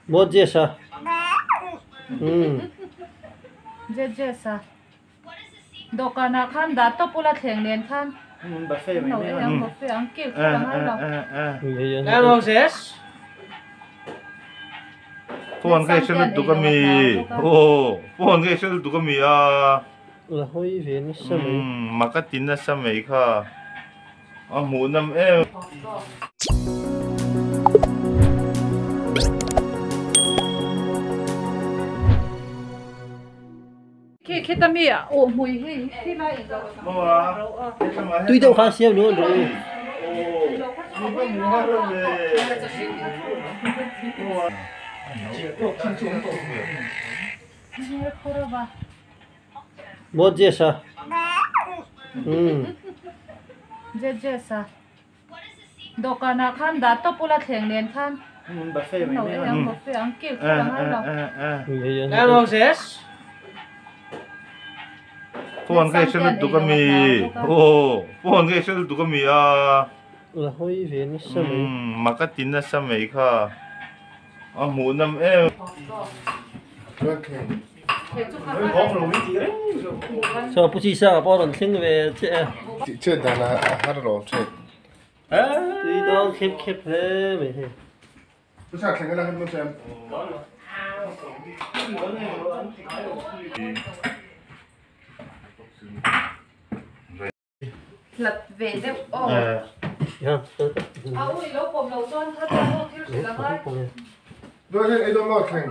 Moses-a umm. Jejes-a dawhkanah khan dah tawp ula thleng nen khan no ei ang buffet ang kil kher a ngai lo. Moses. Phone ka i hre lutuk a mi aw phone ka i hre lutuk a mi a. La hawi ve nasa mai. Umm mak a ti nasa mai kha a hmuh nawm em. Khi khita mi uh hmui hi khi lai in lo Tui deuh kha siam nuam rawh u. Moses-a umm. Jejes-a dawhkanah khan dah tawp ula thleng nen khan no ei ang buffet ang kil kher a ngai lo. Moses. Phone ka i hre lutuk a mi aw phone ka i hre lutuk a mi a. La hawi ve nasa mai. Umm mak a ti nasa mai kha a hmuh nawm em. Chaw pu chi sa pawh a rawn thleng ve che a. Tih chet dan a har lo thin. Tui dawn khep khep hle mai hei. Pu sa thleng ila han maw chem. Hlat ve deuh aw. A ui lo pawm lo chuan kha chuan aw thil hrilh a ngai. Duai hian ei dawn maw thleng.